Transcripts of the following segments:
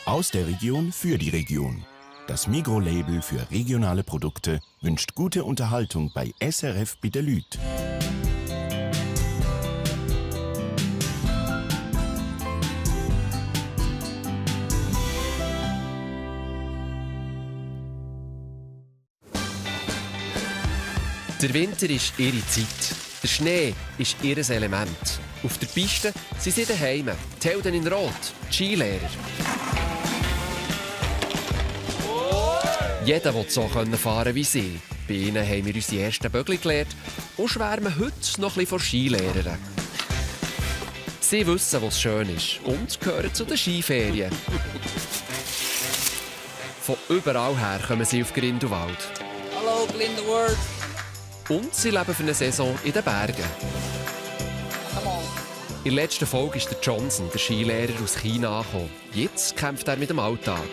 Aus der Region für die Region. Das Migros-Label für regionale Produkte wünscht gute Unterhaltung bei SRF bei den Leuten. Der Winter ist ihre Zeit. Der Schnee ist ihr Element. Auf der Piste sind sie daheim. Die Helden in Rot, die Skilehrer. Jeder will so fahren wie sie. Bei ihnen haben wir unsere ersten Bögli gelernt und schwärmen heute noch ein bisschen von Skilehrerin. Sie wissen, was schön ist und gehören zu den Skiferien. Von überall her kommen sie auf Grindelwald. Hallo, Grindelwald. Und sie leben für eine Saison in den Bergen. In der letzten Folge ist der Johnson, der Skilehrer aus China, angekommen. Jetzt kämpft er mit dem Alltag.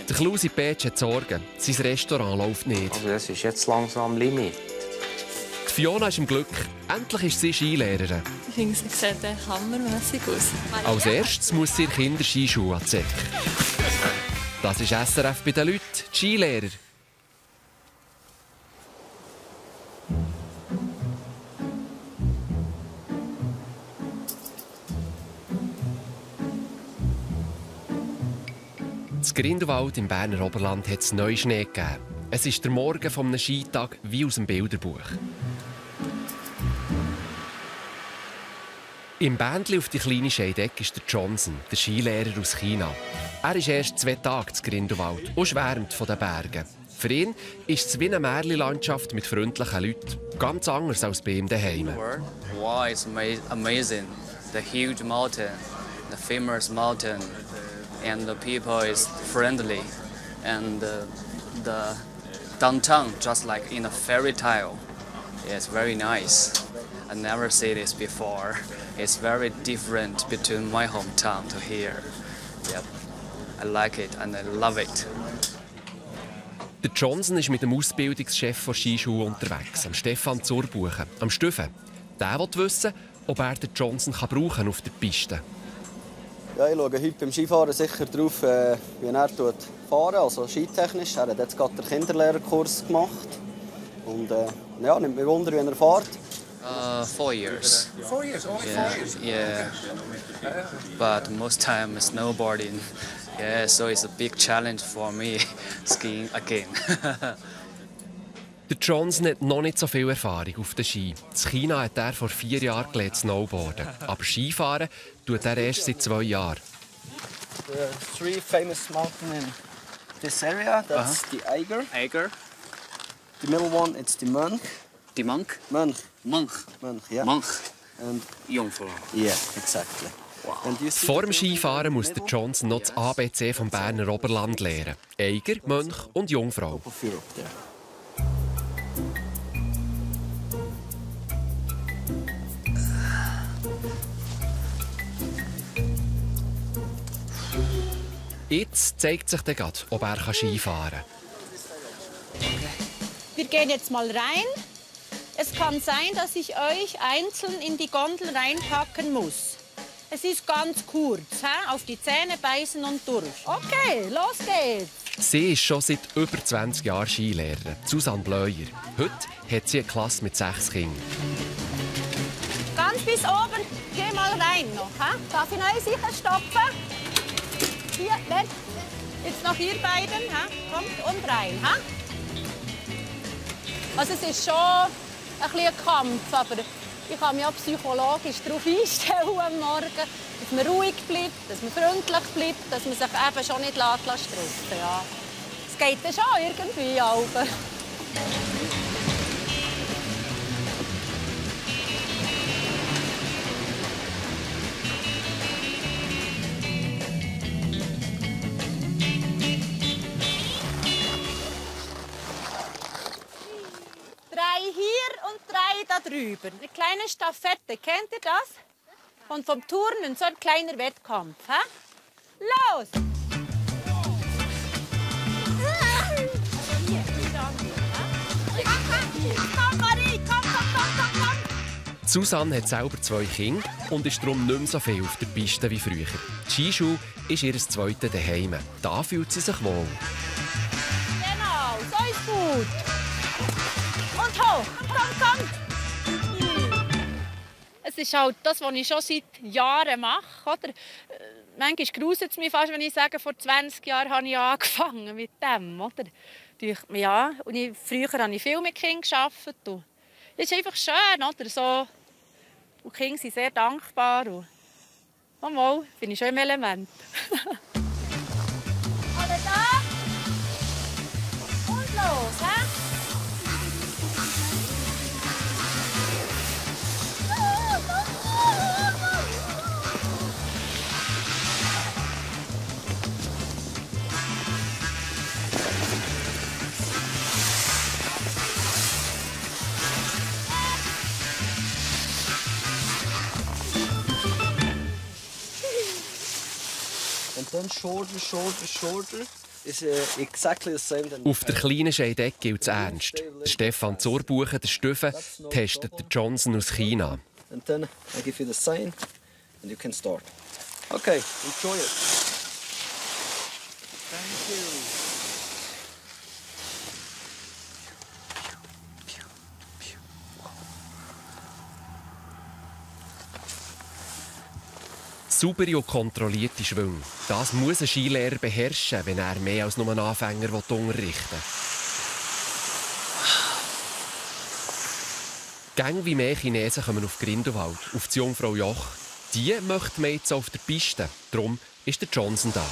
Der Klusi Petsch hat Sorgen. Sein Restaurant läuft nicht. Also das ist jetzt langsam Limit. Die Fiona ist im Glück. Endlich ist sie Skilehrerin. Ich finde, sie sieht hammermässig aus. Als erstes muss sie Kinderskischuhe an die Säcke. Das ist SRF bei den Leuten, die Skilehrer. In Grindelwald im Berner Oberland hat es Neuschnee gegeben. Es ist der Morgen eines Skitag wie aus dem Bilderbuch. Im Bändli auf die kleine Scheidecke ist der Johnson, der Skilehrer aus China. Er ist erst 2 Tage in Grindelwald und schwärmt von den Bergen. Für ihn ist es wie eine Märchenlandschaft mit freundlichen Leuten. Ganz anders als bei ihm daheim. Wow, it's amazing. The huge mountain, the famous mountain. And the people is friendly, and the downtown just like in a fairy tale. It's very nice. I never seen this before. It's very different between my hometown to here. Yep, I like it and I love it. Der Johnson ist mit dem Ausbildungschef von Skischuhen unterwegs, am Stefan Zurbuchen, am Stüffen. Der will wissen, ob er den Johnson brauchen auf der Piste. Ja, ich schaue heute beim Skifahren sicher darauf, wie er fahren, also skitechnisch. Er hat jetzt gerade den Kinderlehrerkurs gemacht. Und ja, nimmt mich Wunder, wie er fährt. 4 years. 4 years? Oh, yeah, 4 years. Yeah. But most time snowboarding. Yeah, so it's a big challenge for me, skiing again. Der Johnson hat noch nicht so viel Erfahrung auf den Ski. In China hat er vor 4 Jahren gelernt Snowboarden. Aber Skifahren tut er erst seit 2 Jahren. The 3 famous mountains in this area, that's the Eiger. Eiger. The middle one, it's the Mönch. The monk? Mönch. Monk. Mönch, yeah. Monk. And Jungfrau. yeah, exactly. Wow. Vor dem Skifahren muss der Johnson noch das ABC vom Berner Oberland lernen. Eiger, Mönch und Jungfrau. Jetzt zeigt sich dann gerade, ob er Skifahren kann. Wir gehen jetzt mal rein. Es kann sein, dass ich euch einzeln in die Gondel reinpacken muss. Es ist ganz kurz. Auf die Zähne beißen und durch. Okay, los geht's. Sie ist schon seit über 20 Jahren Skilehrerin, Susanne Bleuer. Heute hat sie eine Klasse mit 6 Kindern. Ganz bis oben. Geh mal rein noch. Darf ich euch sicher stopfen? Hier, jetzt noch ihr beiden. Kommt und rein. Also es ist schon ein Kampf, aber ich kann mich auch psychologisch darauf einstellen am Morgen, dass man ruhig bleibt, dass man freundlich bleibt, dass man sich eben schon nicht stressen. Ja. Es geht dann schon irgendwie auch. 3 hier und 3 da drüben. Eine kleine Staffette, kennt ihr das? Und vom Turnen, so ein kleiner Wettkampf. Los! Komm, Marie, komm! Susanne hat selber 2 Kinder und ist darum nicht mehr so viel auf der Piste wie früher. Die Skischule ist ihr zweites Zuhause. Da fühlt sie sich wohl. Genau, so ist gut. Und hoch, komm. Es ist halt das, was ich schon seit Jahren mache. Oder? Manchmal gruselt es mich fast, wenn ich sage, vor 20 Jahren habe ich angefangen mit dem. Oder? Ja, und früher habe ich viel mit Kindern gearbeitet. Es ist einfach schön. Oder? So, und die Kinder sind sehr dankbar. Und mal, bin ich schon im Element. Alle da? Und los, hä? Auf der kleinen Scheidecke gilt es ernst. Der Stefan Zurbuchen, der Stefan, testet den Zhongxing aus China. And then I give you the sign and you can start. Okay, enjoy it. Thank you. Saubere und kontrollierte Schwünge. Das muss ein Skilehrer beherrschen, wenn er mehr als nur einen Anfänger unterrichten will. Gäng wie mehr Chinesen kommen auf Grindelwald, auf die Jungfrau Joch. Die möchte man jetzt auf der Piste. Darum ist der Zhongxing da.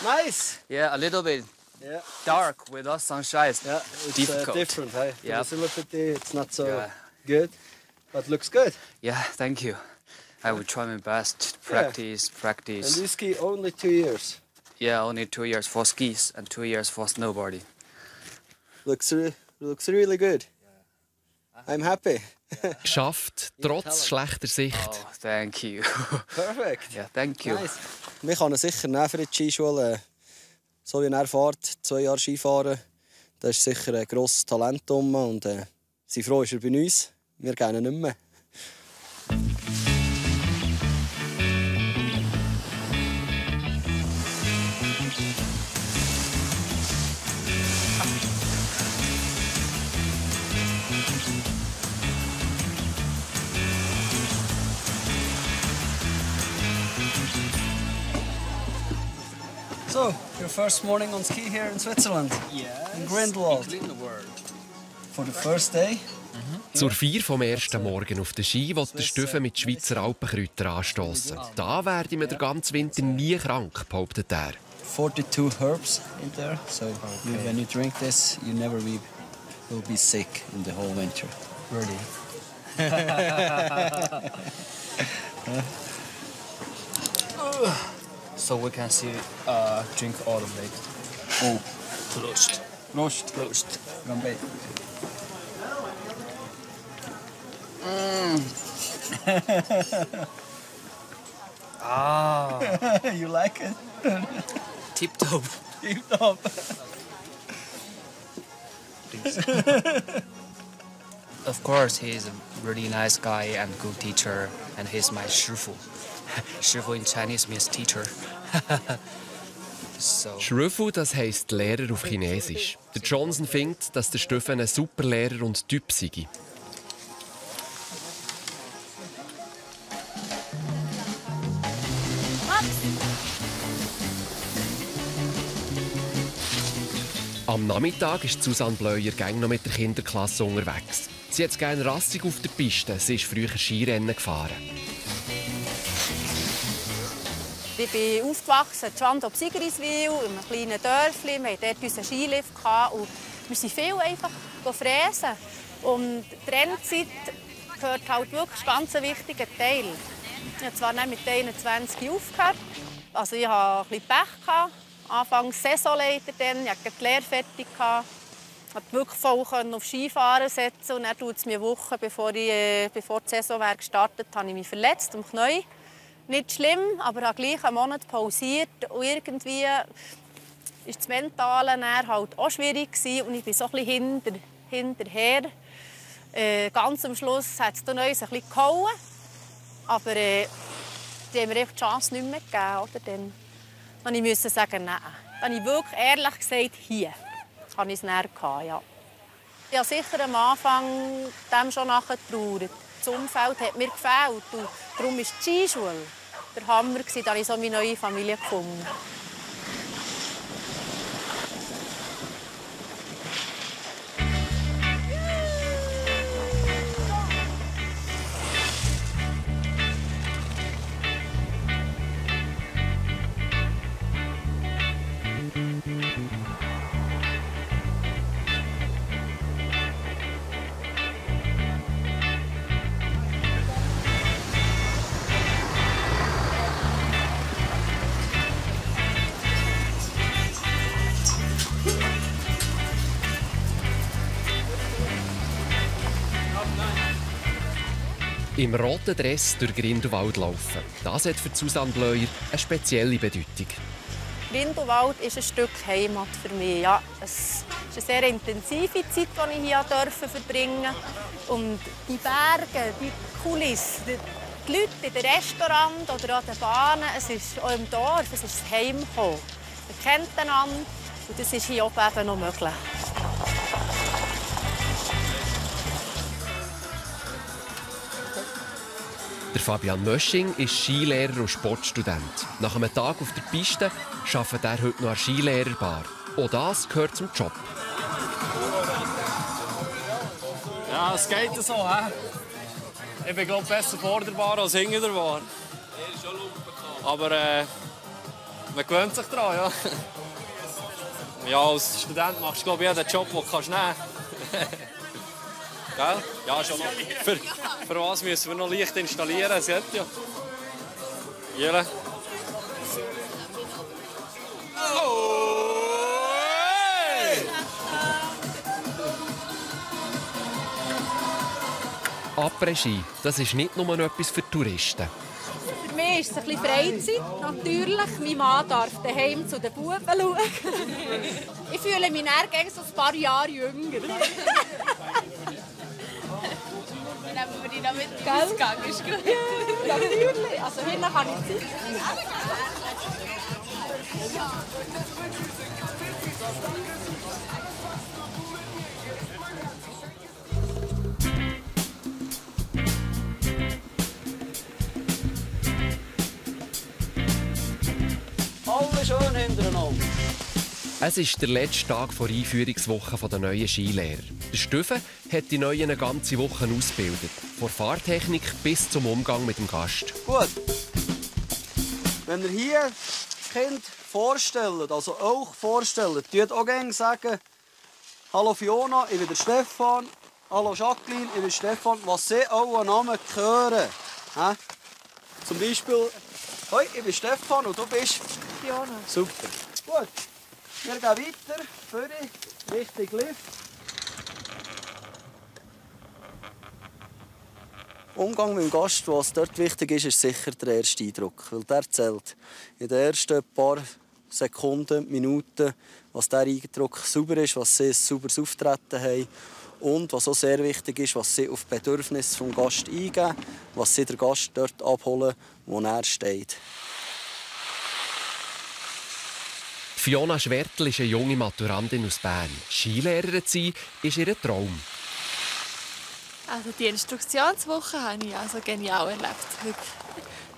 Nice. Yeah, a little bit Yeah. dark without sunshine. Yeah, it's Difficult. different. Hey, Yeah. It's not so Yeah. good, but looks good. Yeah, thank you. I will try my best. Practice. And you ski only 2 years. Yeah, only 2 years for skis and 2 years for snowboarding. Looks really good. I'm happy. Geschafft, trotz schlechter Sicht. Oh, thank you. Perfect. Yeah, thank you. Nice. Wir können sicher nehmen für die Skischule. So wie er fährt, 2 Jahre Skifahren, da ist sicher ein grosses Talent rum. Und sind froh, ist er bei uns. Wir gehen ihn nicht mehr. So, your first morning on ski here in Switzerland? Yes. In Grindelwald. For the first day? Zur Feier vom ersten Morgen auf der Ski will der Stefan mit Schweizer Alpenkräutern anstoßen. Da werde ich den ganzen Winter nie krank, behauptet er. 42 herbs in there, so when you drink this, you never will be sick in the whole winter. Really? So we can see, drink all of it. Oh, Prost. Prost. Gambe. Ah, You like it? tip top. Tip top. Of course, he's a really nice guy and good teacher, and he's my 师傅. 师傅 in Chinese means teacher. So. Schrufu, das heisst Lehrer auf Chinesisch. Der Zhongxing findet, dass der Stefan ein super Lehrer und Typ sei. Am Nachmittag ist Susanne Bleuer gang noch mit der Kinderklasse unterwegs. Sie hat gerne rassig auf der Piste. Sie ist früher Skirennen gefahren. Ich bin aufgewachsen in Schwandorf-Sigriswil, in einem kleinen Dörfli. Wir hatten dort unseren Skilift und wir sind viel einfach fräsen. Und die Rennzeit gehört halt wirklich ganz ein wichtiger Teil. Ich habe zwar nicht mit 21 aufgehört, Also ich hatte ein bisschen Pech gehabt. Anfangs Saisonleiter dann, ich hatte die Lehre fertig. Ich konnte wirklich voll auf Skifahren setzen. Und dann tut es mir Wochen, bevor die Saison gestartet habe ich mich verletzt am Knie. Nicht schlimm, aber ich habe gleich einen Monat pausiert. Und irgendwie war das Mentale dann halt auch schwierig. Und ich bin so ein bisschen hinterher. Ganz am Schluss hat es dann uns ein bisschen gehauen. Aber die haben mir die Chance nicht mehr gegeben. Oder? Dann musste ich sagen, nein. Dann habe ich wirklich ehrlich gesagt, hier habe ich es näher gehabt, ja. Ich habe sicher am Anfang dem schon nachgetrauert. Das Umfeld hat mir gefällt. Und darum war die Skischule der Hammer, da habe ich so meine neue Familie gefunden. Im roten Dress durch Grindelwald laufen. Das hat für Susanne Bleuer eine spezielle Bedeutung. Grindelwald ist ein Stück Heimat für mich. Ja, es ist eine sehr intensive Zeit, die ich hier verbringen durfte. Und die Berge, die Kulisse, die Leute in den Restaurants oder an den Bahnen, es ist auch im Dorf, es ist das Heimkommen. Man kennt einander und das ist hier oben eben noch möglich. Der Fabian Mösching ist Skilehrer und Sportstudent. Nach einem Tag auf der Piste arbeitet er heute noch an der Skilehrerbar. Auch das gehört zum Job. Ja, es geht so. Ich bin glaube besser vor der Bar als hinter der Bar. Aber man gewöhnt sich daran. Ja. Ja, als Student machst du glaube ich jeden Job, den du nehmen kannst. Gell? Ja, schon noch. Für was müssen wir noch Licht installieren? Es geht ja. Jelle. Oh! Hey! Après-Ski, das ist nicht nur etwas für Touristen. Für mich ist es ein bisschen Freizeit, natürlich. Mein Mann darf daheim zu den Buben schauen. Ich fühle mich dann so ein paar Jahre jünger. Nehmen wir die noch mit in den Ausgang, ist gut. Ja, natürlich. Also hinten kann ich Zeit. Alle schön hintereinander. Es ist der letzte Tag der Einführungswoche der neuen Skilehrer. Der Stefan hat die Neuen eine ganze Woche ausgebildet. Von Fahrtechnik bis zum Umgang mit dem Gast. Gut. Wenn ihr hier das Kind vorstellt, also auch vorstellt, tut auch gerne sagen, hallo Fiona, ich bin der Stefan. Hallo Jacqueline, ich bin Stefan. Was sie auch an Namen hören. Zum Beispiel, hoi, ich bin Stefan und du bist Fiona. Super. Gut. Wir gehen weiter, vorne, Richtung Lift. Umgang mit dem Gast, was dort wichtig ist sicher der erste Eindruck. Weil der zählt in den ersten paar Sekunden, Minuten, was der Eindruck sauber ist, was sie ein sauberes Auftreten haben. Und was auch sehr wichtig ist, was sie auf die Bedürfnisse des Gastes eingeben, was sie den Gast dort abholen, wo er steht. Fiona Schwerdtel ist eine junge Maturantin aus Bern. Skilehrerin zu sein, ist ihr Traum. Also die Instruktionswoche habe ich also genial erlebt.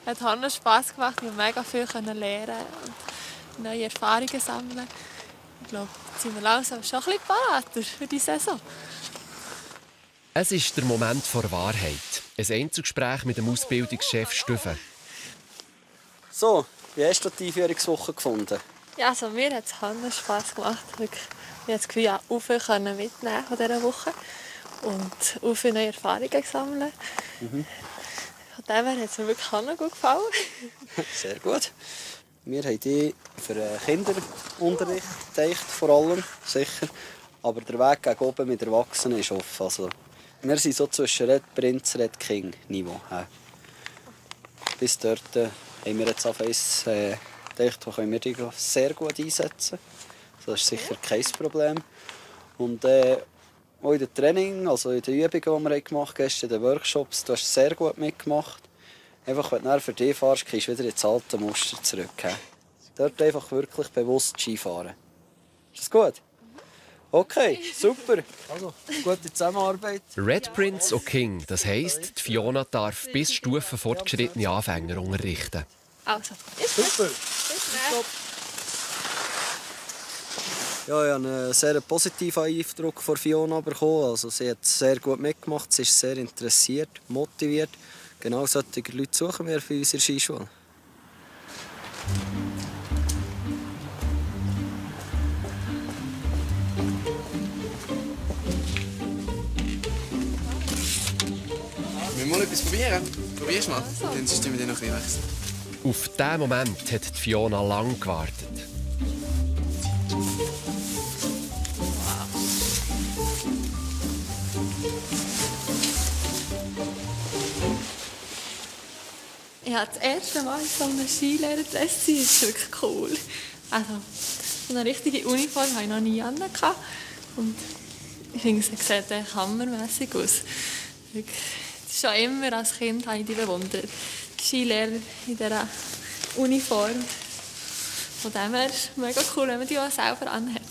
Es hat Spass gemacht, ich konnte mega viel lernen und neue Erfahrungen sammeln. Ich glaube, jetzt sind wir langsam schon ein bisschen parater für die Saison. Es ist der Moment der Wahrheit. Ein Einzelgespräch mit dem Ausbildungschef Stefan. So, wie hast du die Einführungswoche gefunden? Ja, also mir hat es Spass gemacht. Wirklich. Ich habe das Gefühl, ich konnte viel mitnehmen von dieser Woche und auch viele neue Erfahrungen sammeln. Von dem her hat es mir wirklich gut gefallen. Sehr gut. Wir haben die für Kinderunterricht gedacht, vor allem, sicher. Aber der Weg gegen oben mit Erwachsenen ist offen. Also, wir sind so zwischen Red Prinz, Red King Niveau. Bis dort haben wir jetzt auf eins gedacht, wo können wir die sehr gut einsetzen. Das ist sicher kein Problem. Und auch in den Training, also in den Übungen, die wir gemacht haben, in den Workshops, du hast sehr gut mitgemacht. Einfach, wenn du für dich fährst, gehst du wieder ins alte Muster zurück. Dort einfach wirklich bewusst Skifahren. Ist das gut? Okay, super. Also, gute Zusammenarbeit. Red Prince und King, das heisst, die Fiona darf bis Stufen fortgeschrittene Anfänger unterrichten. Also, super. Ja, ich habe einen sehr positiven Eindruck von Fiona bekommen. Also, sie hat sehr gut mitgemacht, sie ist sehr interessiert, motiviert. Genau solche Leute suchen wir für unsere Skischule. Wir müssen mal etwas probieren. Probierst du mal? Dann stimmen wir noch ein bisschen wechseln. Auf diesen Moment hat Fiona lange gewartet. Ja, das erste Mal so eine Skilehrer-Dress sein ist wirklich cool. Also, so eine richtige Uniform hatte ich noch nie an. Und ich finde, sie sieht echt hammermässig aus. Wirklich, schon immer als Kind habe ich die bewundert. Die Skilehrer in dieser Uniform. Von dem her ist es mega cool, wenn man die auch selber anhat.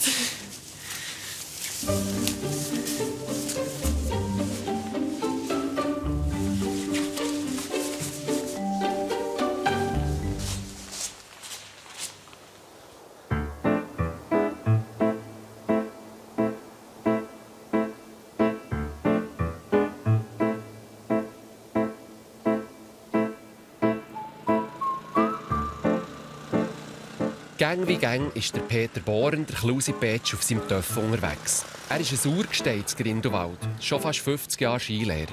Gang wie Gang ist der Peter Bohren, der Klusi-Petsch, auf seinem Töff unterwegs. Er ist ein Urgestein in Grindelwald, schon fast 50 Jahre Skilehrer.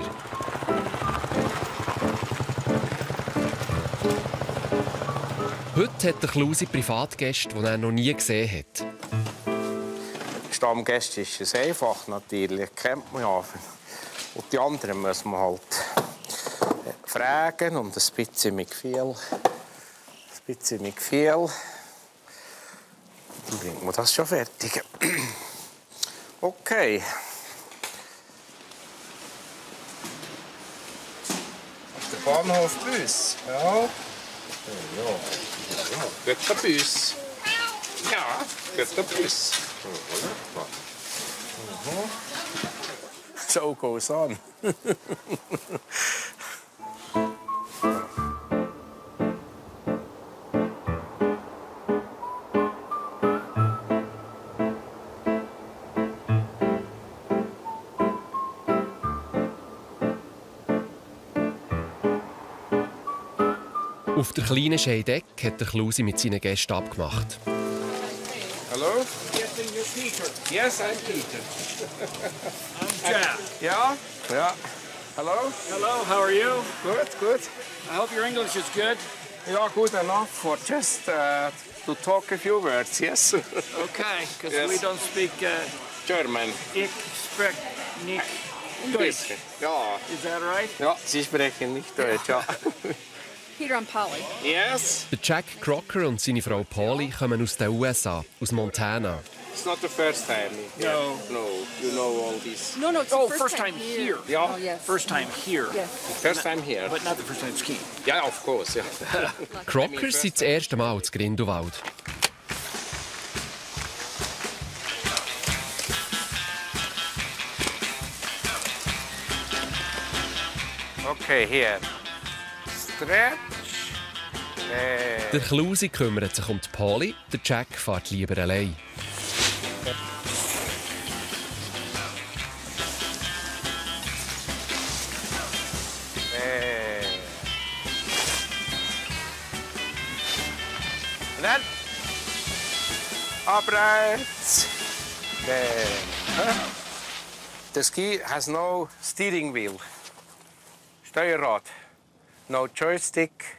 Heute hat der Klusi Privatgäste, die er noch nie gesehen hat. Stammgäste ist es einfach natürlich, kennt man ja. Und die anderen muss man halt fragen und ein bisschen mit Gefühl. Dann bringt man das schon fertig. Okay. Der Bahnhof Bus. Ja. Guter Bus. Ja, guter Bus. So goes on. Auf der kleinen Scheideck hat der Klusi mit seinen Gästen abgemacht. Hallo? Yes, I'm Peter. I'm Jack. Ja? Ja. Hello? Hello, how are you? Good. I hope your English is good. Yeah, good enough for just to talk a few words, yes? Okay, because Yes. we don't speak German. ich spreche nicht Deutsch. Ja. Is that right? Ja, Sie sprechen nicht Deutsch, ja. Peter and Polly. Yes? Der Jack Crocker und seine Frau Polly kommen aus den USA, aus Montana. It's not the first time. No. No, you know all this. No, it's Oh, the first time here. Yeah. Oh, yes. First time here. Yes. First time here. But not the first time skiing. Yeah, of course, yeah. Crockers sind das erste Mal in Grindelwald. Okay, here. Stretch. Der Klusi kümmert sich um die Polly, der Jack fährt lieber allein. Und dann. Abreits. The ski has no steering wheel. Steuerrad. No joystick.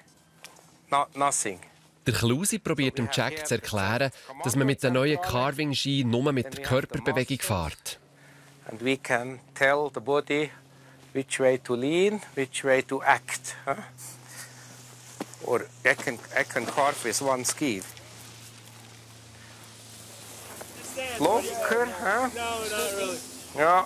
Nothing. Der Klusi probiert dem Jack zu erklären, dass man mit den neuen Carving-Ski nur mit der Körperbewegung fährt. And we can tell the body which way to lean, which way to act. Huh? Or I can carve with one ski. Locker, huh? No, not really. Yeah.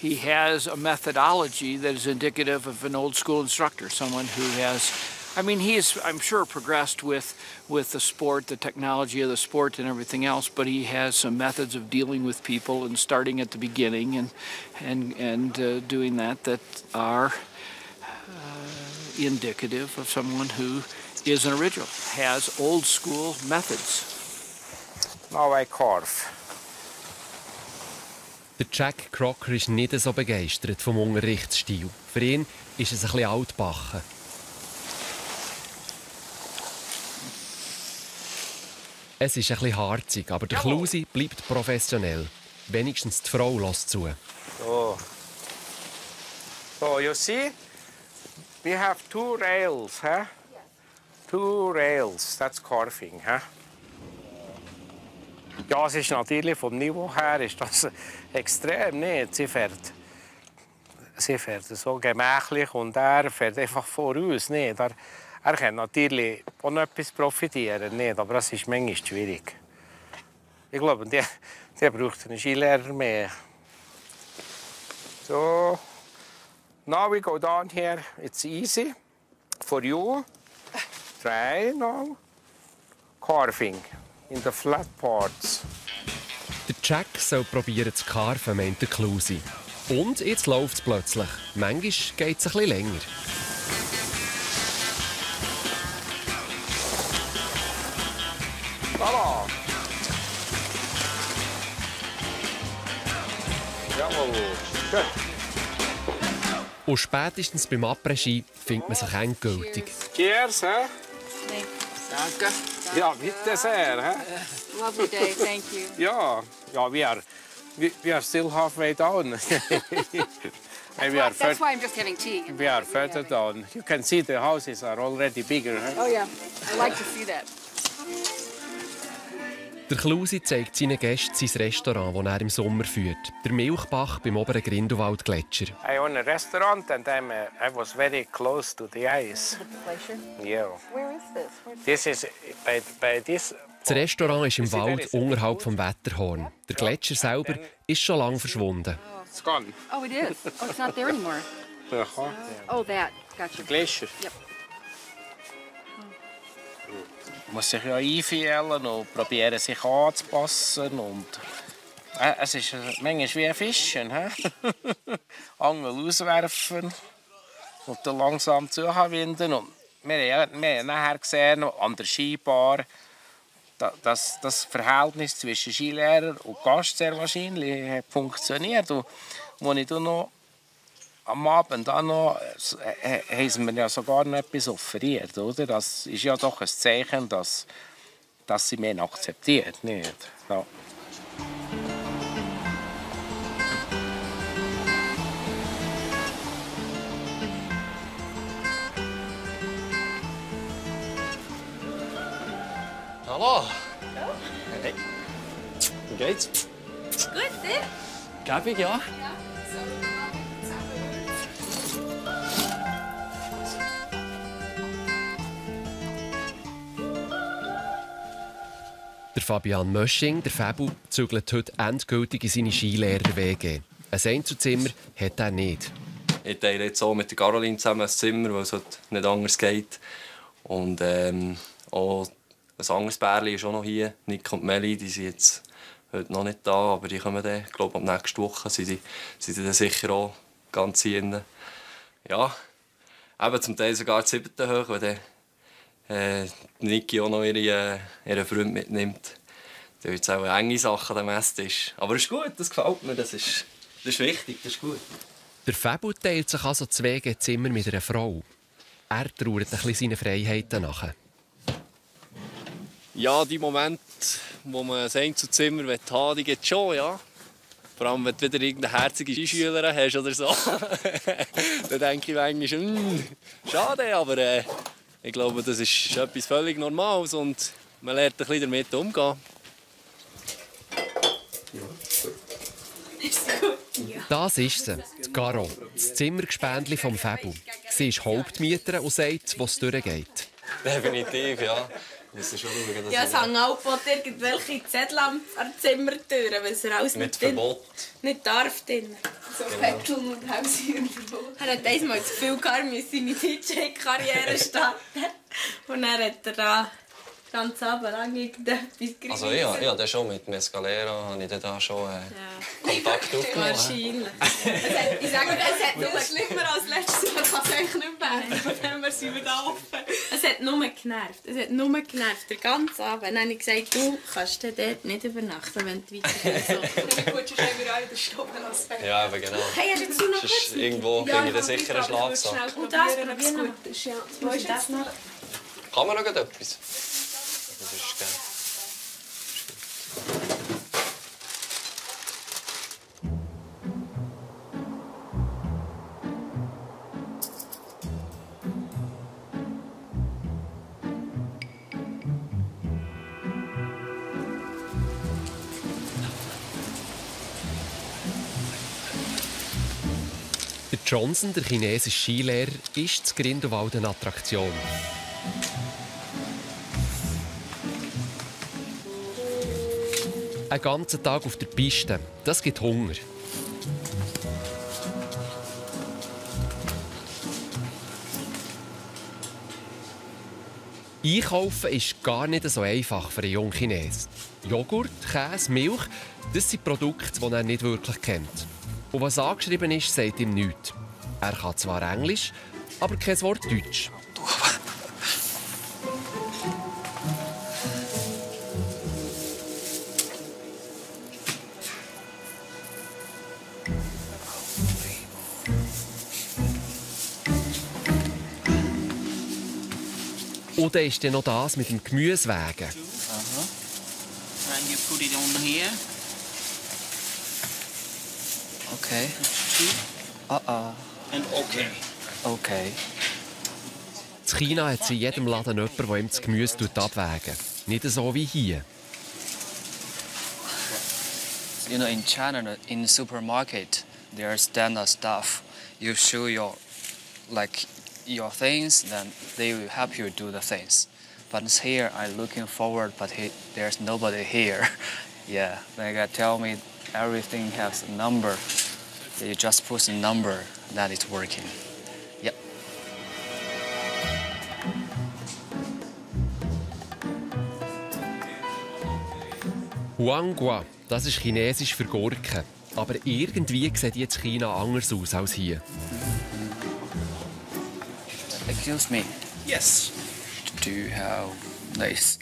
He has a methodology that is indicative of an old school instructor, someone who has, I mean, he is, I'm sure, progressed with the sport, the technology of the sport and everything else, but he has some methods of dealing with people and starting at the beginning and doing that are indicative of someone who is an original, has old school methods. Now I carve. Der Jack Crocker ist nicht so begeistert vom Unterrichtsstil. Für ihn ist es ein bisschen altbacken. Es ist ein bisschen harzig, aber der Klusi bleibt professionell. Wenigstens die Frau lässt zu. So you see, we have 2 rails, huh? 2 rails, that's carving, huh? Ja, es ist natürlich vom Niveau her ist das extrem nicht. Sie fährt so gemächlich und er fährt einfach voraus. Nicht. Er kann natürlich auch noch etwas profitieren, nicht, aber das ist manchmal schwierig. Ich glaube, der braucht einen Skilehrer mehr. So, now we go down here. It's easy for you. Try now. Carving. In the flat parts. Der Jack soll probieren zu carven, meint der Klusi. Und jetzt läuft es plötzlich. Manchmal geht es ein bisschen länger. Voilà. Jawohl. Gut. Und spätestens beim Après-Ski findet man sich endgültig. Cheers, hä? Danke. Ja, bitte sehr, hä? Lovely day, thank you. Ja, we are still halfway down. That's why I'm just having tea. We are further down. You can see the houses are already bigger. Huh? Oh yeah, I like to see that. Der Klusi zeigt seinen Gästen sein Restaurant, das er im Sommer führt. Der Milchbach beim oberen Grindelwald-Gletscher. I own a restaurant and I was very close to the ice. The glacier? Yeah. Where is this? This is by this. Das Restaurant ist im Wald unterhalb vom Wetterhorn. Der Gletscher selber ist schon lange verschwunden. It's gone. Oh, it is. Oh, it's not there anymore. Oh, that. Gotcha. Glacier. Yep. Man muss sich ja einfühlen und probieren, sich anzupassen. Und, es ist manchmal wie ein Fischen. Angel auswerfen und dann langsam zuwinden. Und wir haben nachher gesehen, an der Skibar, dass das Verhältnis zwischen Skilehrer und Gast sehr wahrscheinlich hat funktioniert. Und als ich dann noch am Abend auch noch, haben sie mir ja sogar noch etwas offeriert. Oder? Das ist ja doch ein Zeichen, dass sie mich akzeptiert. Nicht? Ja. Hallo. Hey. Wie geht's? Gut, dir? Gäbig, ja. Der Fabian Mösching, der Febu, zügelt heute endgültig in seine Skilehrer-WG. Ein Einzelzimmer hat er nicht. Ich teile jetzt auch mit der Caroline zusammen ein Zimmer, weil es heute nicht anders geht. Und auch ein anderes Pärchen ist auch noch hier. Nick und Meli, die sind jetzt heute noch nicht da, aber die kommen dann, ich glaube, ab nächste Woche sind die dann sicher auch ganz hier. Ja, eben zum Teil sogar die 7. hoch, weil dann Niki auch noch ihren Freund mitnimmt. Da wird es auch enge Sachen am Esstisch. Aber es ist gut, das gefällt mir, das ist wichtig, das ist gut. Der Febu teilt sich also das WG-Zimmer mit einer Frau. Er trauert ein bisschen seinen Freiheiten nach. Ja, die Momente, wo man ein Einzelzimmer haben will, die gibt es schon, ja. Vor allem, wenn du wieder irgendeine herzige Skischülerin hast oder so. Dann denke ich manchmal, schade, aber ich glaube, das ist etwas völlig Normales und man lernt ein bisschen damit umgehen. Das ist sie, die Caro, das Zimmergespendli vom Februar. Sie ist Hauptmieterin und sagt, wo es durchgeht. Definitiv, ja. Es hängen auch irgendwelche Zettel an der Zimmertür, weil er alles mit Verbot nicht darf. So Betteln und Hausüberwurf. Er hat einmal das Gefühl gehabt, er müsse seine DJ-Karriere starten. Und dann hat er da ganz Abend lang irgendetwas gerissen. Also ja, das schon mit dem Skilehrer habe ich da schon Kontakt aufgenommen. Wahrscheinlich. Ich sage, es hat nur schlimmer als letztes Mal, kann es eigentlich nicht mehr. Von dem her sind wir da offen. Es hat nur genervt. Den ganzen Abend. Dann habe ich gesagt, du kannst dort nicht übernachten, wenn du weitergehst. So. Gut, sonst haben wir alle den Stoppen lassen. Ja, aber genau. Hey, hast du noch kurz? Irgendwo finde ich da sicher einen Schlafsack. Und das probieren wir gut ist, ja. Wo ist das noch? Kann man noch etwas? Das ist geil. Der Johnson, der chinesische Skilehrer, ist in Grindelwald eine Attraktion. Einen ganzen Tag auf der Piste, das gibt Hunger. Einkaufen ist gar nicht so einfach für einen jungen Chinesen. Joghurt, Käse, Milch, das sind Produkte, die er nicht wirklich kennt. Und was angeschrieben ist, sagt ihm nichts. Er kann zwar Englisch, aber kein Wort Deutsch. Und dann ist dann noch das mit dem Gemüsewagen. And you put it on here. Okay. And okay. Okay. In China hat es in jedem Laden jemanden, der ihm das Gemüse abwägen. Nicht so wie hier. You know, in China, in the supermarket, there are standard stuff. You show your things, then they will help you do the things. But here, I'm looking forward, but there's nobody here. Yeah, they tell me everything has a number. You just push a number, that it's working. Yep. Huanghua, das ist Chinesisch für Gurken. Aber irgendwie sieht die in China anders aus als hier. Excuse me. Yes. Do you have this?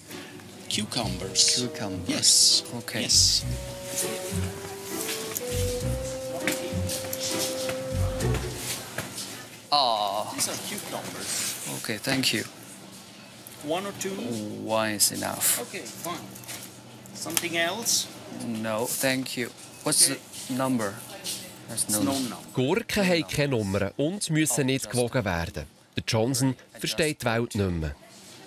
Cucumbers. Cucumbers. Yes. Okay. Yes. These are cucumbers. Okay, thank you. One or two? One is enough. Okay, fine. Something else? No, thank you. What's the number? There's no number. Gurken haben keine Nummern und müssen nicht gewogen werden. Der Johnson versteht die Welt nicht mehr.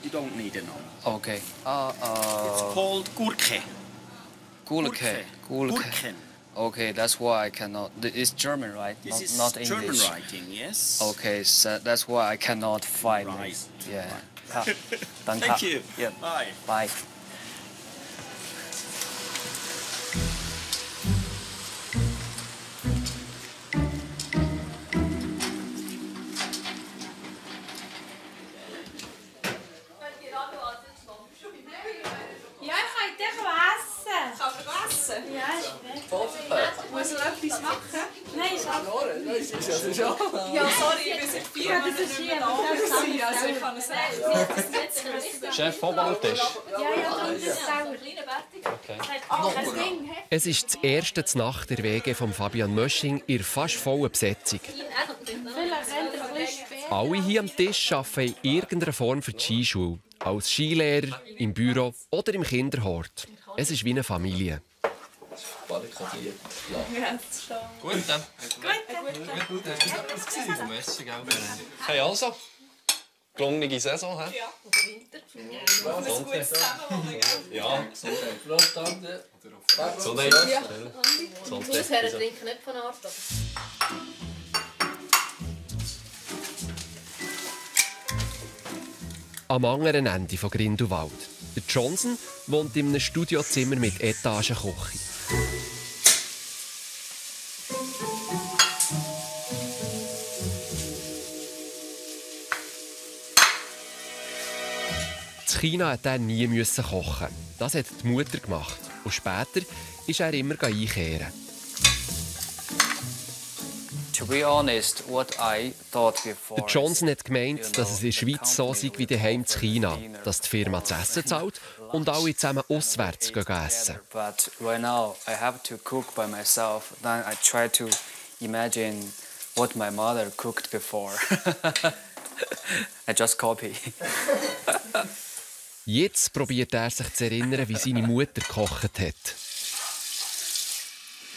You don't need a number. Okay. It's called Gurke. Gurke. Gurken. Okay, that's why I cannot. It's German, right? This is not German English. writing, yes. Okay, so that's why I cannot find Right. it. Yeah. Right. Danke. Thank you. Yeah. Bye. Bye. Ja, ich kann dich essen. Kann man essen? Ja, ist weg. Muss er etwas machen? Nein, ist auch. Ja, sorry, ich bin seit 4 Monaten nicht mehr da. Also ich kann es nicht. Chef vom Tisch. Ja, das dauert. Okay. Es ist das erste Nacht der WG von Fabian Mösching in fast voller Besetzung. Alle hier am Tisch arbeiten in irgendeiner Form für die Skischule. Als Skilehrer, im Büro oder im Kinderhort. Es ist wie eine Familie. barrikadiert. Ja, das ist schon. Gut, dann. Gut. Das war etwas vom Mösching. Hey, also. Gelungene Saison, hä? Ja, oder Winter. Alles gut zusammen. Ja. Gesundheit. Ja. Die Hausherren trinken nicht von Art. Am anderen Ende von Grindelwald. Der Johnson wohnt in einem Studiozimmer mit Etagenküche. In China musste er nie kochen. Das hat die Mutter gemacht. Und später ist er immer einkehren. Der Johnson hat gemeint, dass es in der Schweiz so sei wie daheim in China, dass die Firma das Essen zahlt und alle zusammen auswärts essen. But right now I have to cook by myself. Then I try to imagine what my mother cooked before. I just copy. Jetzt probiert er sich zu erinnern, wie seine Mutter gekocht hat.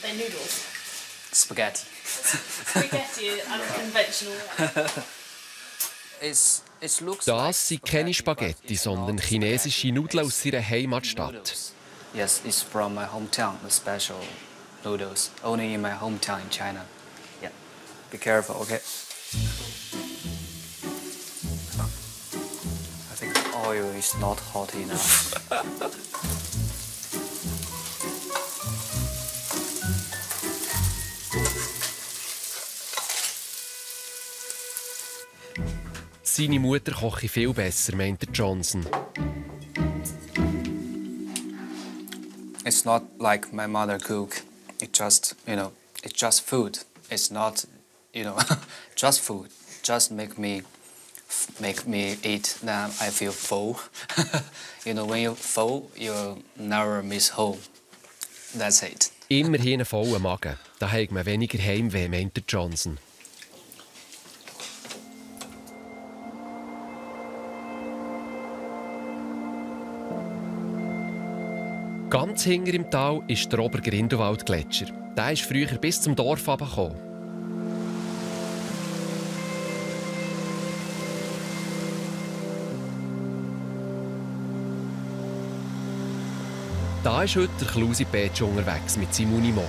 Then noodles. Spaghetti. Spaghetti, unconventional. Das sind keine Spaghetti, sondern chinesische Nudeln aus seiner Heimatstadt. Yes, it's from my hometown, the special noodles. Only in my hometown in China. Yeah. Be careful, okay? I think the oil is not hot enough. Seine Mutter koche viel besser, meint der Johnson. It's not like my mother cook. It just, it's just food. It's not, just food. Just make me eat. Then I feel full. When you're full, you never miss home. That's it. Immerhin einen vollen Magen. Da hat man weniger Heimweh, meint der Johnson. Ganz hinter im Tal ist der Obergrindelwald-Gletscher. Der ist früher bis zum Dorf heruntergekommen. Da ist heute der Klusi Petsch unterwegs mit seinem Unimog.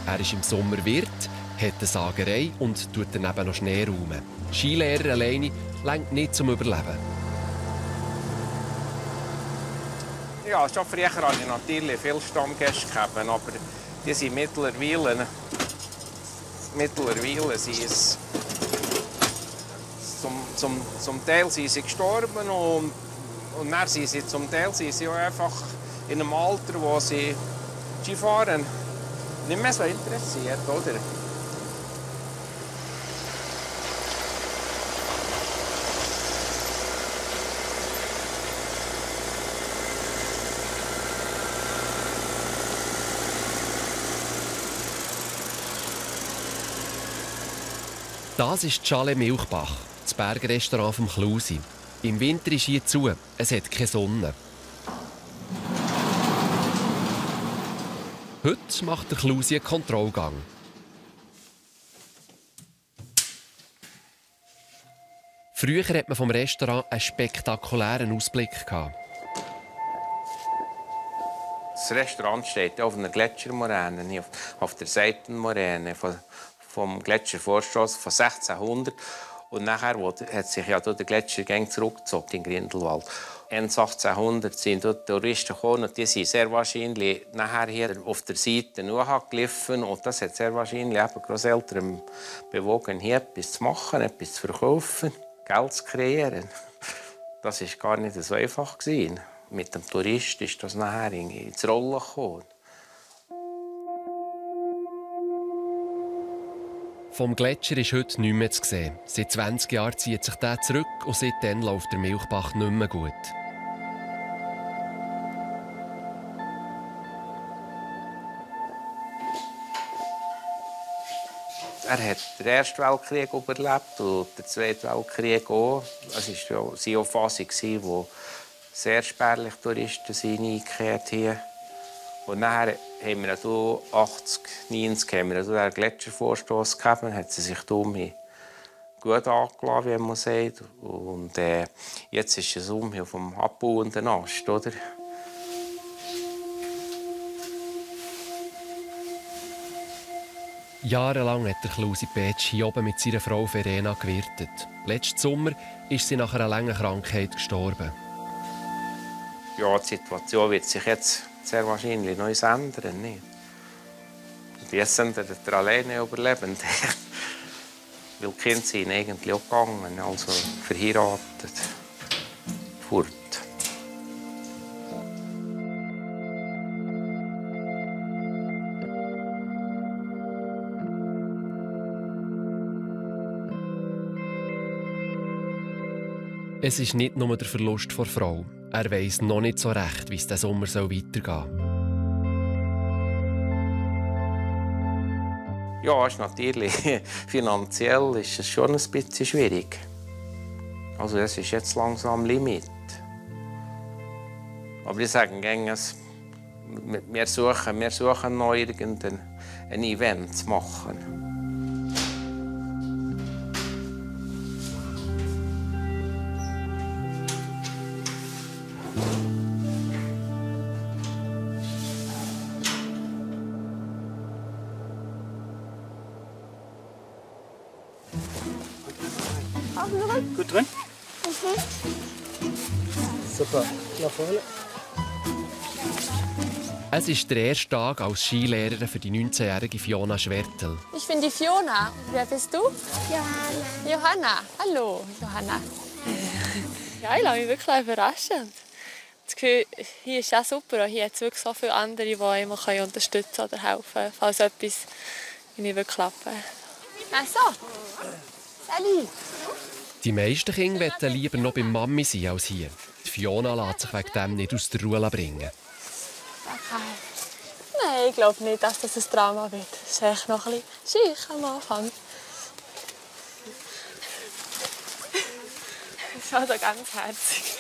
Er ist im Sommer Wirt, hat eine Sagerei und tut daneben noch Schnee räumen. Skilehrer alleine reicht nicht zum Überleben. Ja, schon früher hatte ich natürlich viele Stammgäste gehabt, aber die sind mittlerweile sind es zum Teil sind sie gestorben und dann sind sie zum Teil sind sie auch einfach in einem Alter, wo sie Skifahren nicht mehr so interessiert, oder? Das ist Chalet Milchbach, das Bergrestaurant vom Klusi. Im Winter ist hier zu, es hat keine Sonne. Heute macht der Klusi einen Kontrollgang. Früher hat man vom Restaurant einen spektakulären Ausblick gehabt. Das Restaurant steht auf einer Gletschermoräne, auf der Seitenmoräne vom Gletschervorstoß von 1600. Und nachher hat sich ja der Gletscher zurückgezogen in Grindelwald. Ende 1800 sind dort Touristen gekommen und die sind sehr wahrscheinlich nachher hier auf der Seite gelaufen. Und das hat sehr wahrscheinlich eben Grosseltern bewogen, hier etwas zu machen, etwas zu verkaufen, Geld zu kreieren. Das war gar nicht so einfach. Mit dem Tourist ist das nachher ins Rollen gekommen. Vom Gletscher ist heute nichts mehr zu sehen. Seit 20 Jahren zieht sich der zurück und seitdem läuft der Milchbach nicht mehr gut. Er hat den Ersten Weltkrieg überlebt und den Zweiten Weltkrieg auch. Es war auch Phase, wo sehr spärlich Touristen eingekehrt haben. Und nachher haben wir hier 80, 90 haben wir den Gletschervorstoß gehabt, hat sie sich da gut angelassen, wie man sagt. Und jetzt ist es auf dem abbauenden Ast, oder? Jahrelang hat der Klausi Petsch hier oben mit seiner Frau Verena gewirtet. Letzten Sommer ist sie nach einer langen Krankheit gestorben. Ja, die Situation wird sich jetzt sehr wahrscheinlich noch ändern. Nicht? Und jetzt sind wir alleine überlebend. Weil die Kinder sind eigentlich auch gegangen, also verheiratet. Fort. Es ist nicht nur der Verlust der Frau. Er weiss noch nicht so recht, wie es diesen Sommer weitergehen soll. Ja, ist natürlich finanziell ist es schon ein bisschen schwierig. Also es ist jetzt langsam Limit. Aber ich sage gerne, wir suchen noch irgendein Event zu machen. Gut drin? Super, nach vorne. Es ist der erste Tag als Skilehrerin für die 19-jährige Fiona Schwerdtel. Ich bin die Fiona. Wer bist du? Johanna. Johanna. Hallo, Johanna. Ja, ich lasse mich wirklich überraschen. Das Gefühl, hier ist auch super. Hier hat es wirklich so viele andere, die immer unterstützen oder helfen, falls etwas nicht klappen will. Ach so. Salut. Die meisten Kinder wollen lieber noch bei Mami sein als hier. Die Fiona lässt sich wegen dem nicht aus der Ruhe bringen. Okay. Nein, ich glaube nicht, dass das ein Drama wird. Es ist echt noch ein bisschen schick am Anfang. Das ist also ganz herzig.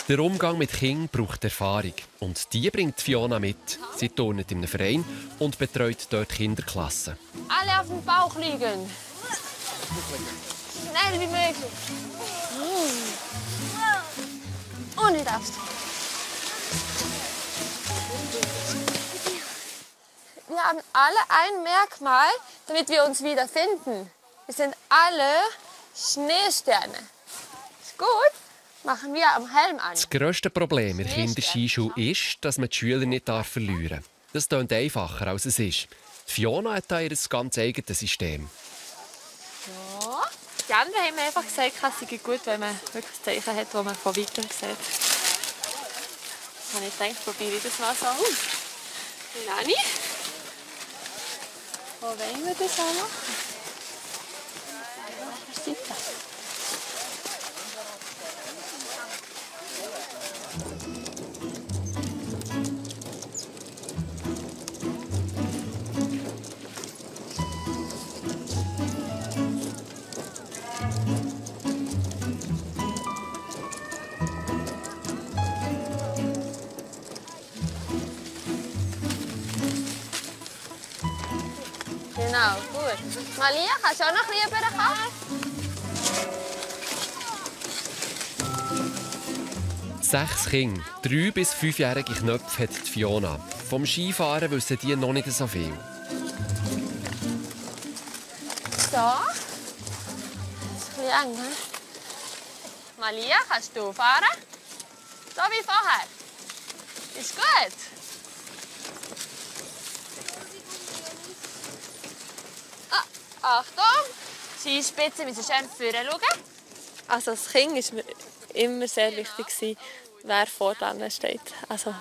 Der Umgang mit Kindern braucht Erfahrung. Und die bringt Fiona mit. Sie turnt in einem Verein und betreut dort Kinderklassen. Alle auf dem Bauch liegen. Schnell wie möglich. Und du darfst. Wir haben alle ein Merkmal, damit wir uns wiederfinden. Wir sind alle Schneesterne. Ist gut? Machen wir am Helm an. Das grösste Problem in der Kinderskischule ist, dass man die Schüler nicht verlieren darf. Das klingt einfacher, als es ist. Fiona hat da ihr ganz eigenes System. Ja. Die anderen haben mir einfach gesagt, es sei gut, wenn man wirklich ein Zeichen hat, das man von weitem sieht. Und ich denke, probiere ich das mal so aus. Lani, wo wollen wir das auch machen? Seite. Genau, gut. Malia, kannst du auch noch ein bisschen rüberkommen? 6 Kinder, 3- bis 5-jährige Knöpfe hat die Fiona. Vom Skifahren wissen die noch nicht so viel. So. Das ist ein bisschen eng, ne? Malia, kannst du fahren? So wie vorher. Ist gut. Achtung! Skispitze müssen schön vorne schauen. Also als Kind war mir immer sehr wichtig, wer vor dran steht. Also,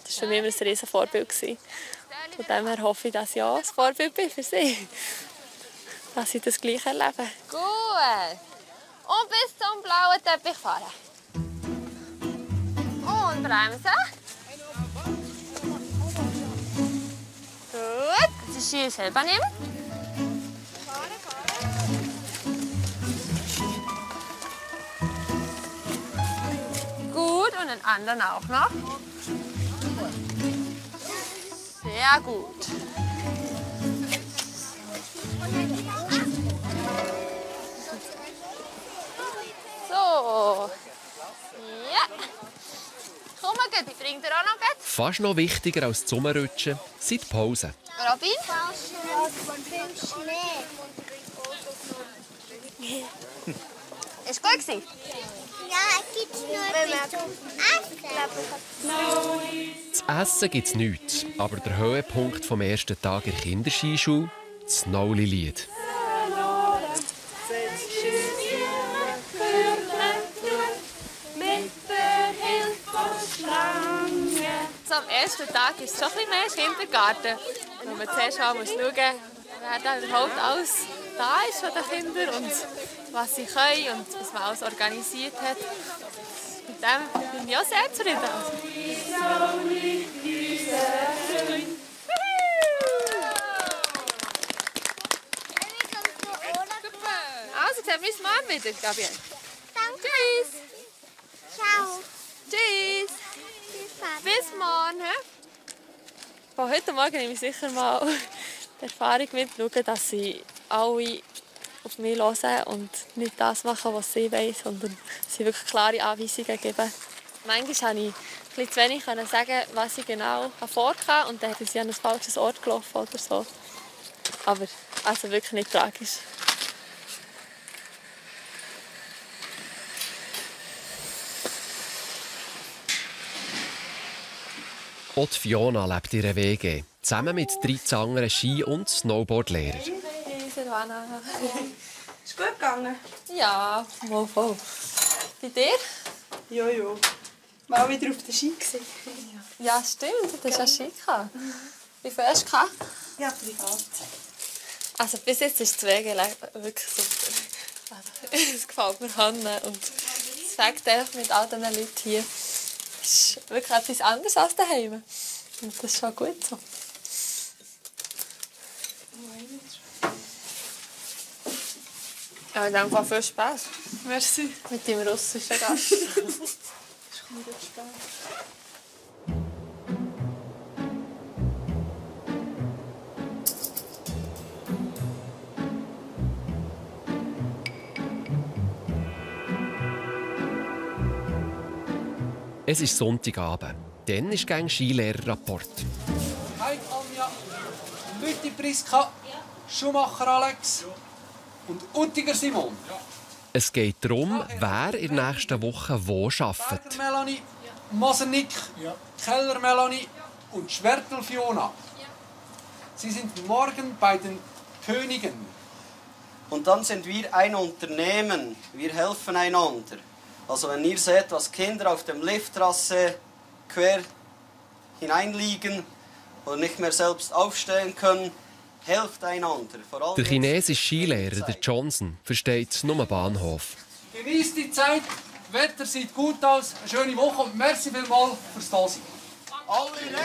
das war für mich immer ein riesen Vorbild. Von dem her hoffe ich, dass ich auch ein Vorbild bin für sie. Dass sie das Gleiche erleben. Gut. Und bis zum blauen Teppich fahren. Und bremsen. Gut. Jetzt das Ski selber nehmen. Gut, und den anderen auch noch. Sehr Sehr gut. So. Ja. Komm mal, ich bringe dir auch noch etwas. Fast noch wichtiger als das Sommerrutschen sind die Pausen. Robin? Ist gut gewesen? Ja, gibt's nur zum Essen. Zu essen gibt es nichts, aber der Höhepunkt vom ersten Tag in der Kinderskischule, das Snowli-Lied. So, am ersten Tag ist es schon ein bisschen mehr Kindergarten, wo man zuerst schauen muss, wer da überhaupt alles da ist von den Kindern und was sie können und was man alles organisiert hat. Mit dem bin ich auch sehr zufrieden. Also, sehen wir uns morgen wieder, Gabriel. Danke. Tschüss. Ciao. Tschüss. Tschüss, Bis morgen. Von heute Morgen nehme ich sicher mal die Erfahrung mit, schauen, dass sie alle auf mich hören und nicht das machen, was sie wollen, sondern sie wirklich klare Anweisungen geben. Manchmal konnte ich ein bisschen zu wenig sagen, was ich genau vorhabe und dann sind sie an ein falsches Ort gelaufen oder so. Aber also wirklich nicht tragisch. Auch Fiona lebt in einer WG, zusammen mit 13 anderen Ski- und Snowboardlehrern. Hey, Silvana. Ist gut gegangen? Ja, voll, voll. Bei dir? Ja, ja. Mal wieder auf der Ski gewesen. Ja, stimmt. Du hast ja Ski gehabt. Wie viel hast du gehabt? Ja, privat. Also bis jetzt ist das WG wirklich super. Also, es gefällt mir Hanne und es fängt einfach mit all diesen Leuten hier. Es ist wirklich etwas anderes als daheim. Und das ist schon gut so. Ja, dann war viel Spaß. Merci. Mit dem russischen Gast. Es ist Sonntagabend. Dann ist gegen Skilehrerrapport. Hi Anja, Lütti Priska, Schumacher Alex und Uttiger Simon. Es geht darum, wer in der nächsten Woche wo arbeitet. Berger Melanie, Masernick, Keller Melanie und Schwerdtel Fiona. Sie sind morgen bei den Königen. Und dann sind wir ein Unternehmen. Wir helfen einander. Also wenn ihr seht, was Kinder auf dem Lifttrasse quer hineinliegen oder nicht mehr selbst aufstehen können, helft einander. Der chinesische Skilehrer, der Johnson, versteht nur Bahnhof. Genießt die Zeit, das Wetter sieht gut aus, eine schöne Woche und merci vielmals fürs Dasein.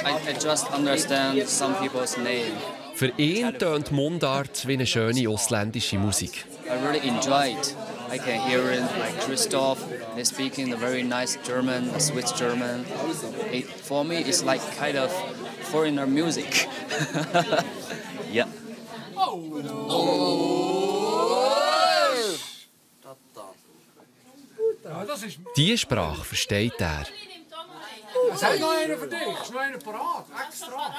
I just understand some people's name. Für ihn tönt Mundart wie eine schöne ausländische Musik. I really enjoy it. I can hear it like Christoph. They're speaking a very nice German, a Swiss German. For me, it's like kind of foreigner music. Yeah. Diese Sprache versteht er. Es hat noch einen für dich, es ist noch einen parat, extra.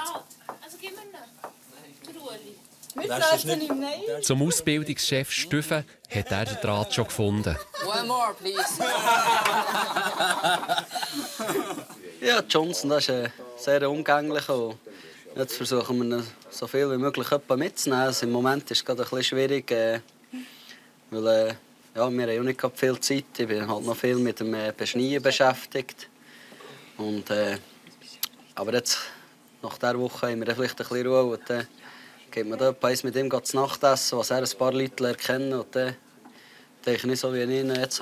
Also gib mir Zum Ausbildungschef Stefan hat er den Draht schon gefunden. One more, please. Ja, Johnson, das ist sehr umgänglich. Jetzt versuchen wir so viel wie möglich mitzunehmen. Also im Moment ist es gerade ein bisschen schwierig, weil ja, wir haben ja nicht viel Zeit. Ich bin halt noch viel mit dem Beschneien beschäftigt. Und, aber jetzt, nach dieser Woche, haben wir vielleicht ein bisschen Ruhe. Und dann geht man da mit ihm zu Nacht essen, was er ein paar Leute kennen. Und dann denke ich nicht so, wie ich ihn jetzt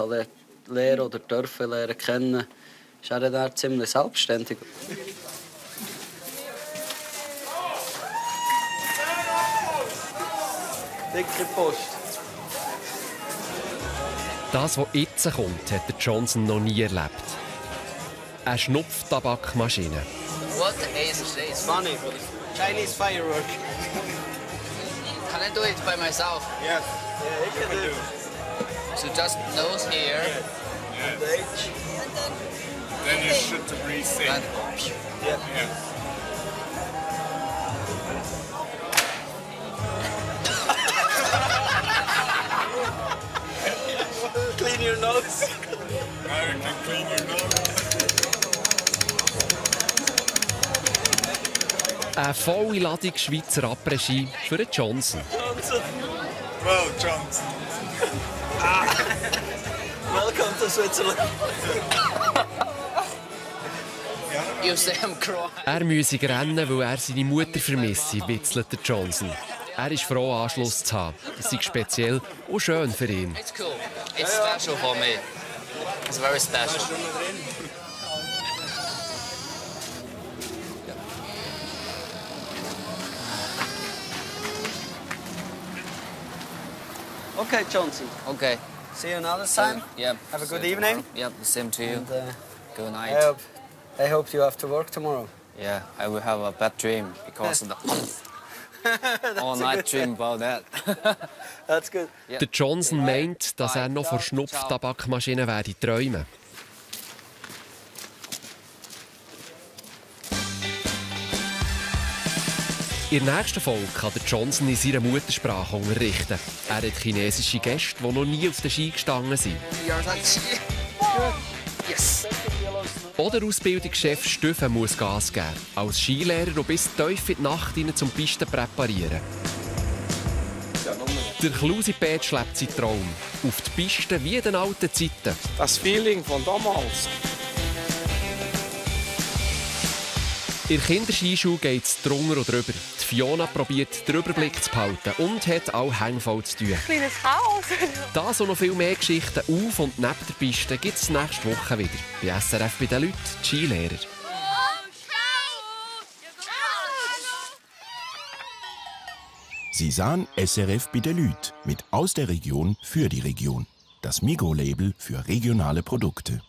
lernen oder dürfen lernen kennen, ist er dann ziemlich selbstständig. Dicke Post. Das, was jetzt kommt, hat der Johnson noch nie erlebt. Eine Schnupftabakmaschine. What is this? Funny. Chinese firework. Can I do it by myself? Yes. Yeah, you can do. So just nose here. And the edge. Then you should breathe in. Yeah. Clean your nose. Now you can clean your nose. Eine volle Ladung Schweizer Après-Ski für den Johnson. Johnson. Well, Johnson. Welcome to Switzerland. You see him cry. Er müsse rennen, weil er seine Mutter vermisse, witzelt der Johnson. Er ist froh, Anschluss zu haben. Das sei speziell und schön für ihn. It's cool. It's special for me. It's very special. Okay, Johnson. Okay. See you another time. Yeah. Have a good evening. Yep, the same to you. And, good night. I hope you have to work tomorrow. Yeah, I will have a bad dream because of the all night dream about that. That's good. Der Johnson meint, dass er noch vor Schnupftabakmaschinen werde träumen. In der nächsten Folge kann der Johnson in seiner Muttersprache unterrichten. Er hat chinesische Gäste, die noch nie auf den Ski gestanden sind. Yes. Oder Ausbildungschef Stefan muss Gas geben. Als Skilehrer und bis tief in die Nacht hinein zum Piste präparieren. Der Klusi-Pet schleppt seinen Traum. Auf die Piste wie in den alten Zeiten. Das Feeling von damals. In der Kinderskischule geht es drunter und drüber. Die Fiona probiert, den Überblick zu behalten und hat auch hängvoll zu tun. Kleines Chaos. Das und noch viel mehr Geschichten auf und neben der Piste gibt es nächste Woche wieder. Bei SRF bei den Leuten, die Skilehrer. Sie sahen SRF bei den Leuten mit aus der Region für die Region. Das Mikrolabel für regionale Produkte.